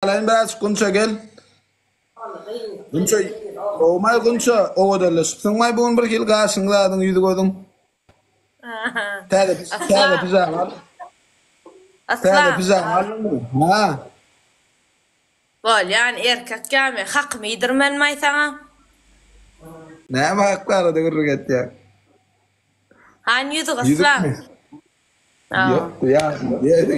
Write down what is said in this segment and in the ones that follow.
alaýyn birazjyk Gunça gel. Gunça gowmaý Gunça owadanlaşypsyňmaý bu gün bir hili gaşyň zadyň ýüzi gözüň. Täze täze pijama al. Täze pijama aldyňmy? Ha. Bolýan erkek ýa men hakymy iýdirmenmaý saňa. Näme hak barada gürrüň etýäň? Hany ýüzük yslam. Ýok, ýa,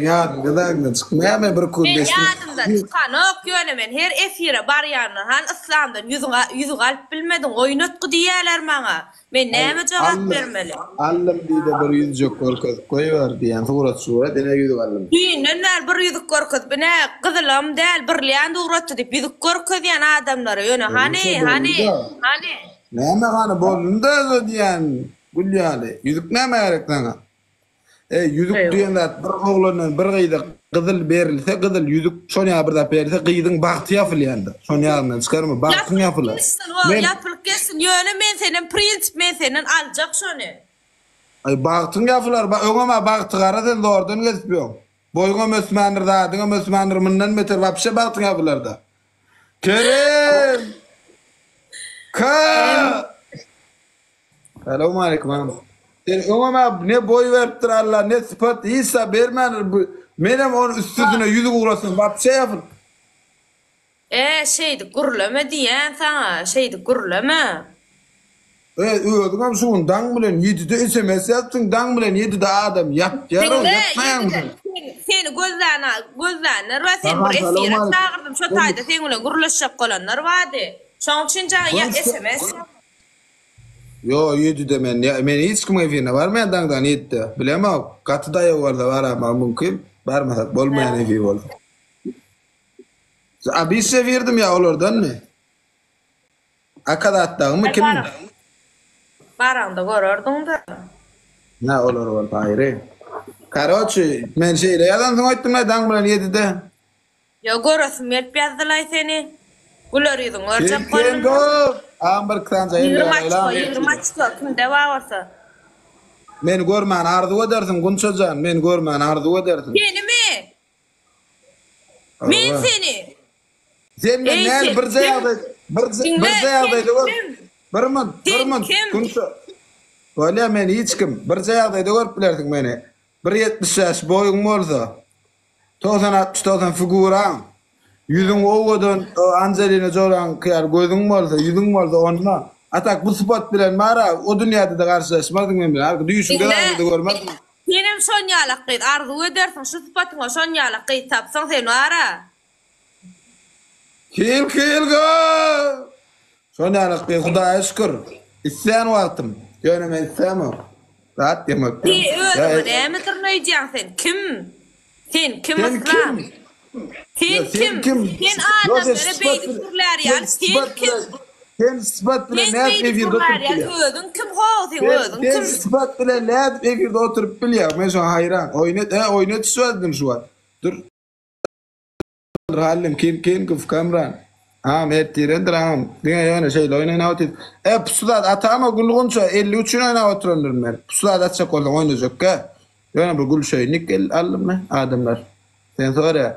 ýadyňda zadyňdan çykmaýarmy bir kun Men ýadymdan çykanok, ýöne men her efire barýandan han yslamdan ýüzüň ýüzük alyp bilmediň, oýnatgy diýýäler maňa. Men näme jogap bermeli? Aldym diýde bir ýüzjek görkezip goýber diýýän surat surat ine ýüzük aldym. Düýnden bäri bir ýüzük görkezip ine gyzylam däl birlýan ugratdy diýip ýüzük görkezýän adamlara ýöne hany hany hany. Näme hany bolduny-da diýýän gül ýaly ýüzük nämä gerek saňa. Eý, ýüzük diýen zat bir oglandan bir gyza gyzyl berilse, gyzyl ýüzük şon ýaly bir zat berilse, gyzyň bagty ýapylýandyr. Şony ýadyndan çykarma, bagtyň ýapylar. Geçsin, o, ýapylyp geçsin. Ýöne men senden prinsip, men senden aljak şony. Aý, bagtyň ýapylar, öňem-ä bagty gara sen zordan gezip ýöň. Boýuňam ösmändir, zadyňam ösmändir, mundan beter wapşe bagtyň ýapylar-da. Kerim! K! Salowmaleýkim agam. Sen öňem-ä ne boý beripdir Alla, ne sypat, hiç zat bermändir. Bu menem ony üstesine ýüzük ugratsam wapşe ýapyl. E, şeýdip gürleme diýýän saňa, şeýdip gürleme. E, özüňem şu gün daň bilen ýedide sms ýazypsyň, daň bilen ýedide adam ýatýar-ow, Diňle, ýatmaýaňmy ýedide sen? seni, seni gözlän, gözlänler bar, seni bir Salam, efire salowmaleýkim. çagyrdym, şo taýda seň bilen gürleşjek bolanlar bardy. Şoň üçin jaň ýa sms. Ýo ýedide men men hiç kimiň efirine barmaýan daňdan ýedide bilemok gaty daýaw bolsa baramagym mümkin barmasak bolmaýan efir bolsa. Abis efirdim ýa olardanmy? Akazatdagymy kim? Baraňda görerdiňdä. Nä olar bolsa aýry. Karoçi men şeýle ýazansyň öýtdümlaý daň bilen ýedide. Ýo göresim gelip ýazdylaý seni. Güler ýüzüň görjek boldum. Agam bir sanja 20 açko, 20 açko kimde bar bolsa. Meni görmän arzuw edersiň Gunçajan, meni görmän arzuw edersiň. Senimi? Men seni. Sen men näl birje ýagdaý birje birje ýagdaýda gör. Bir mun, bir mun Gunça. Bolýa men hiç kim. Birje ýagdaýda görüp bilersiň meni. Bir 75 boýuň bolsa. 90 60 90 figuraň, ýüzüň owadan Anjelina Jolaňky ýaly gözüň bolsa, ýüzüň bolsa onda a tak bu sypat bilen bara o dünýäde-de garşylaşmarsyň men bilen. Arka düýşüňde zadyňda görmersiň. Senem şonýalak gyz arzuw edersiň şu sypatyňa şonýalak gyz tapsaň sen bara. Kil kil go! Şonýalak gyz Hudaýa şükür. Islän wagtym. Ýöne men islämok. Zat diýmek. Ti özüňe nämedir öýdýäň sen? Kim? Sen kim Yslam? Sen kim? Sen adamlara beýdip gürlär ýaly sen kim? Sen sypat bilen nädip efirde oturyp bilýäň? Özüň kim how sen özüň kim? Sen sypat bilen nädip efirde oturyp bilýäň? Men şoňa haýran. Oýun et, he oýun etişip azdym şu wagt. Dur. Hallym kim kim kuf Kamran. Agam ertirendir agam. Diňe ýöne şeýle oýun oýnap otyr. E pusu zat atama gül gunça 50 üçin oýnap oturandyryn men. Pusu zat atjak bolsaň oýnajakka. Ýöne bir gül şeýnik gel aldym men adamlar. Sen sorýa.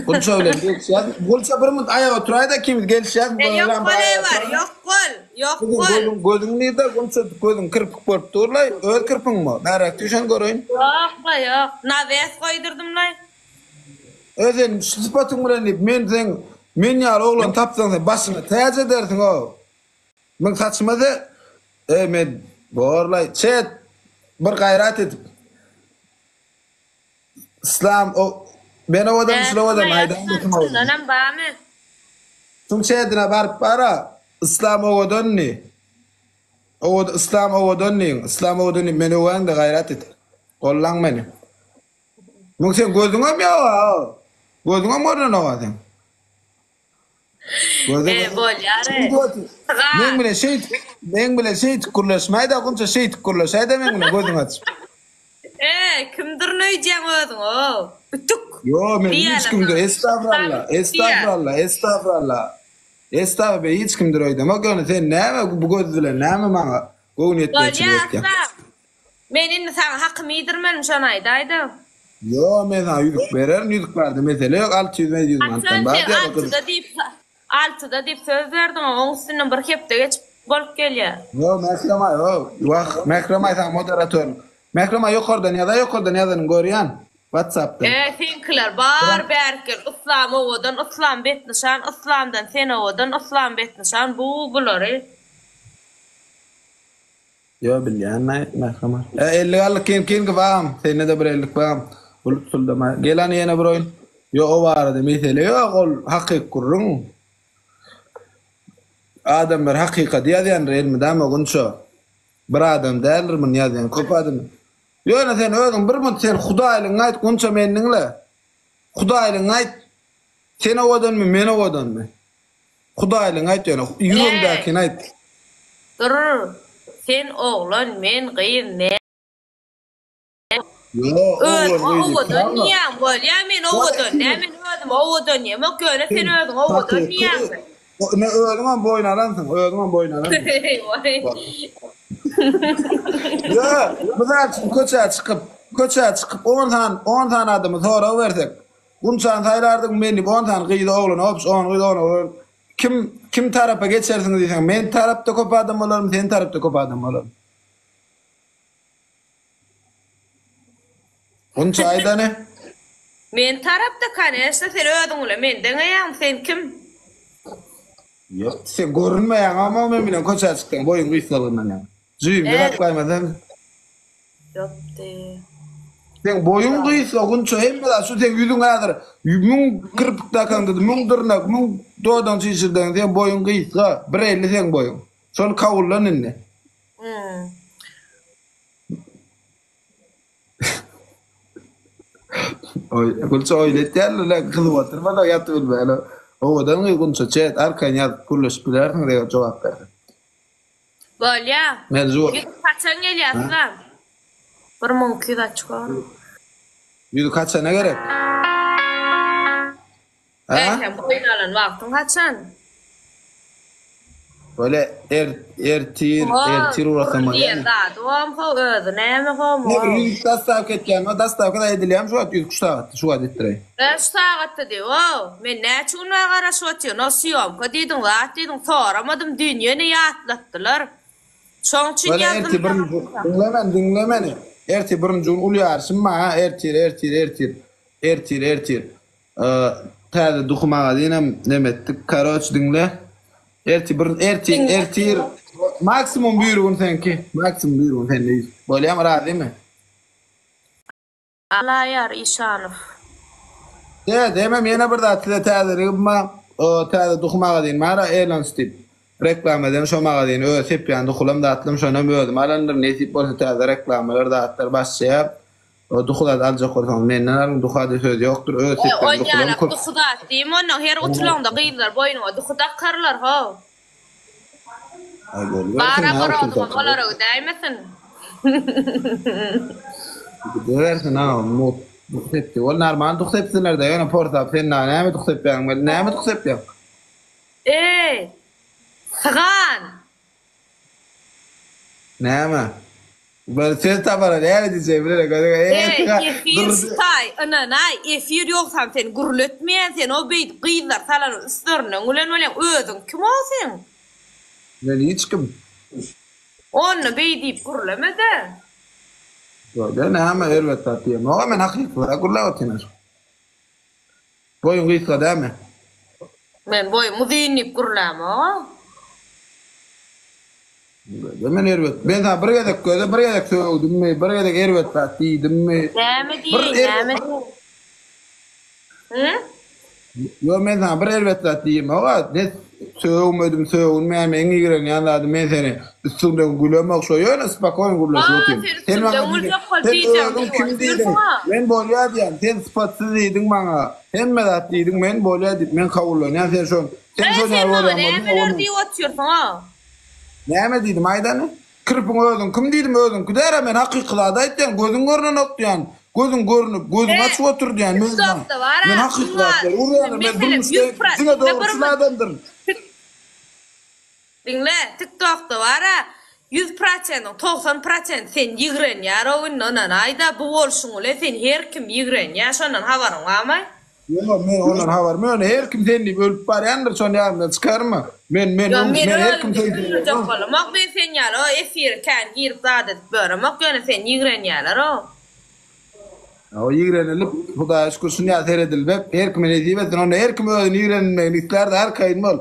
Gunça bilen gelişýäs. Gunça bir minut aýaga turaýda ikimiz gelişýäs. E ýok bol eý bar ýok bol ýok bol. Gözüň gözüň nirde Gunça gözüň kirpik bolup durlaý. Öz kirpiňmi? Bäräk düşen göreýin. Ýok-la ýok. Nawes goýdurdymlaý. E sen şu sypatyň bilen diýip men seň men ýaly oglan tapsaň sen başyňa täç edersiň o. Meň saçyma se e men borlaý çet bir gaýrat edip. Islam o men owadan şul owadan aýdan kim owadan. Şundanam barmy? Şuň çetine baryp bara Islam owadanny. Owad Islam owadan diýiň. Islam owadan diýip meni öwäňde gaýrat et. Gollaň meni. Muň seň gözüňem ýok-a. Gözüňem görnenok-a seň. Gözüň. E, bolýar-e. Meň bilen şeýdip, meň bilen şeýdip gürleşmäý-de, Gunça şeýdip gürleşäý-de meň bilen gözüňi açyp. E, kimdirin öýdýäň özüň-ow? Ütük. Ýo, men hiç kimdir, estagfuralla, estagfuralla, estagfuralla. Estagfuralla, men hiç kimdir öýdemok, ýöne sen näme bu göz bilen näme maňa göwün ýetmezçilik Bolýar, etýäň? Aslan. Men indi saňa hakymy iýdirmedim, şony aýdaýda. Ýo, men saňa ýüzük bererin, ýüzük barada mesele ýok, 600 700 manatdan Haçan bar sen diýýär gyz. altyda diýip altyda diýip söz berdiň, oň üstünden bir hepde geçip bolup gelýär. Ýo, Mährem aý, ýo, wah, Mährem aý saňa moderator. Mährem aý ýokardan ýazaý, ýokardan ýazanyňy görýän, WhatsApp-dan. E, seňkiler bar bärik gel, Yslam owadan, Yslam betnyşan, Yslamdan sen owadan, Yslam betnyşan, bu bulary. Ýo bilýän naý mähriban. E ellik aldyk kin kin bagam sende-de bir ellik bagam bulut suldama gel hany ýene bir oýun ýo o barada mesele ýok ol hakyk gürrüň adamlar hakykady ýazýandyr elmydama gunça bir adam däldir muny ýazýan köp adam ýöne sen özüň bir munt sen hudaýlygyňy aýt gunça meni diňle hudaýlygyňy aýt sen owadanmy men owadanmy Hudaýlygyňy aýt ýöne, ýüregiňdäkini aýt. Dur, sen oglan, men gyz, näme? Ýok, Özüňe oglan gyz owadan diýip diýýäň, bolýa, men owadan däl, men özüme owadan diýemok, ýöne sen özüňe owadan diýýäňmi? Ine özüňem boýun alansyň, özüňem boýun alansyň. Ýok, mysal üçin köçä çykyp, köçä çykyp on sany, on sany adama sorag bersek, Gunçany saýlardyň men diýip on sany gyzy oglany opş on gyz on oglan kim kim tarapa geçersiň diýseň men tarapda köp adam bolarmy sen tarapda köp adam bolarmy. Gunça aýdany. Men tarapda koneşna sen özüň bilen meni deňeýäňmi sen kim. Ýok sen görünmeýäň ama men bilen köçä çyksaň boýuň gysgalygyndan ýaňa. Jübimde saklaýmasam. Ýokdy. Seň boýuň gysga Gunça hemme zat şu seň ýüzüň häzir müň kirpik dakaňda-da müň dyrnak müň dodaň çişirdeň seň boýuň gysga bir 50 seň boýuň. Şony kabullan indi. Oý Gunça oýun etýärler le gyzyp oturma-da ýatyp bilmän. Owadan gyz Gunça çet arkaýyn ýazyp gürleşip bilersiňiz eger jogap berse. Bolýa. Men zor. Ýüzük haçan gelýär Yslam? 1200 açko. Ýüzük haçana gerek? Ha? Sen boýun alan wagtyň haçan? Böyle er, ertir, ertir uğrasam bolýar. Diýen zady bom ho özi näme ho Ne bir ýüzük dastavka etýän, o dastavka da edilýär şu wagt ýüzük şu sagatda, şu wagt etdireýin. Şu sagatda diý, o, men näçe gün bäri garaşyp otyryn, o sýomka diýdiň, zat diýdiň, soramadym, düýn ýene ýatlatdylar. Şoň üçin Weli ýazdym ertir saňa. birinji, diňle meni, diňle meni. Ertir birinji gün uly ýaryşym bar, ha, ertir, ertir, ertir. Ertir, ertir. Täze duhy magazinem neme etdik. Karoç diňle. Ertir bir, ertir, ertir. Maksimum bir gün seňki. Maksimum bir gün sende ýüz. Bolýamy, razymy? Allaýar Işanow. Täze hemem ýene bir zat size täzeligim bar. O täze duhy magazin bar-a Elons diýip. Reklama eden şo magazyny öz sepýän duhulam zatlam şonam özüm alandyryn. Nesip bolsa täze reklamalar zatlar başlaýar. O duhy zat aljak bolsaňyz menden alyň duhada söz ýokdur öz Oý sepýän duhulam onýalak köp. duhy zat diýme onnoň her utulaňda gyzlar boýnuňa duhy dakarlar how. Aý bolubersin Bara ha bir utulsak. oduňam olara gidäýmesin. Gidibersin ha mugt duh sepdi. Ol normal duh sepsinlerde ýöne porsap sen dagy näme duh sepýäň weli näme duh sepýäň. Eý! Sygan! Näme? Bir söz tapara näme diýjegimi bilerek özüňe Eý, eý sygan efir şutaý, ynanaý, efir ýogsam seni gürletmeýän, sen o beýdip gyzlar salan üstlerinden gülen bolýaň, özüň kim o seň? Men hiç kim. Onda beý diýip gürleme-de. Ýok-da, näme erbet zat diýemok-a, men hakykyrak gürläp otyryn. Boýuň gysga dälmi? Men boýum uzyn diýip gürlämok-a. Göze men erbet. Men saňa bir gezek göze bir gezek sögdümmi, bir gezek erbet zat diýdimmi? Näme Bir diýeýin, erbet näme diýeýin? Hı? Ýok, men saňa bir erbet zat diýemok-a. Ne sögmedim, sögünmeýän, meň ýigrenýän zadym men seni üstüňden gülemok şo ýöne spakoýn gürleşip Aa, otyryn. sen Sen maňa üstümden diýdiň, güljek bol sen diýseň özüň diýip kim diýdiň? otyrsyň-a. Men bolýa diýýän, sen sypatsyz diýdiň maňa. Hemme zat diýdiň, men bolýa diýip men kabullanýan sen şo sen Eý, şo sen ýaly maňa bolýan bolsaň nämeler onuň diýip otyrsyň-a? Näme diýdim aýdany? Kirpiň özüň kim diýdim özüňki däl-ä men hakyky zady aýtýan gözüň görnenok diýýän gözüň görnüp gözüň Eý, açyp otur diýýän men TikTokda bar-a, men hakyky muňa zatlary urýan men meselem durmuşda 100 diňe diňle bir dogruçyl adamdyryn. Diňle, TikTokda bar-a. 100 prosentiň 90 prosent seni ýigrenýär-ow indi ynanaý-da bu bolşuň bilen seni her kim ýigrenýär şondan habaryň barmy? Ýok men ondan habarym ýok ýöne her kim sen diýip ölüp barýandyr şony ýadymdan çykarma. Men men Ýok men men her kim özüm sen diýip diýip öldürjek ölmem. bolamok men sen ýaly o efire kän girip zat edip ýöremok ýöne seni ýigrenýäler-ow. O ýigrenilip Hudaýa şükür şuny ýaly seredilmek her kime nesip etsin onda her kim özüni ýigrenilmegini islärdi arkaýyn bol.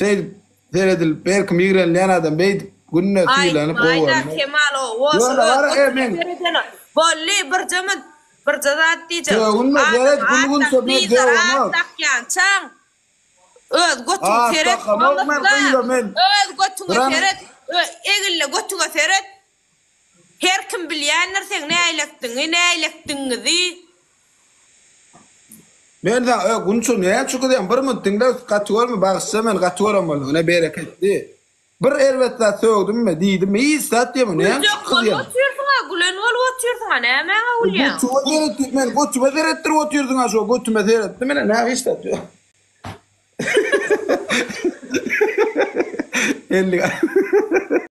Şeýdip seredilip her kim ýigrenilýän adam beýdip günde sylanyp Aýtma gowy aýda görünmez. Kemal owo şu Ýöne öz gara e götüne men seredenok. Bolly birje mün birje zat diýjek. Sögünme Adama seret at gül dak günse men gyzlara at sögünok. dakýançaň öz götüňe At seret dakamok men mamutla. gyza men Öz götüňe Gram seret. Egille götüňe seret. Her kim bilýändir seň näýlekdigiňi, näýlekdigiňizi. Men saňa ö Gunça näme üçin gyzýaň bir minut diňle gaty görme bagyşla meni gaty gören bolsaň ine bereketli bir erbet zat sögdümmi diýdimmi hiç zat diýemok näme üçin Güljek bolup gyzýaň. otyrsyňa, gülen bolup otyrsyňa, nämäňe gülýäň? Götüme seret diýip men götüme seretdirip otyrsyňa şo götüme seretdim ine näme hiç zat ýok. Elli.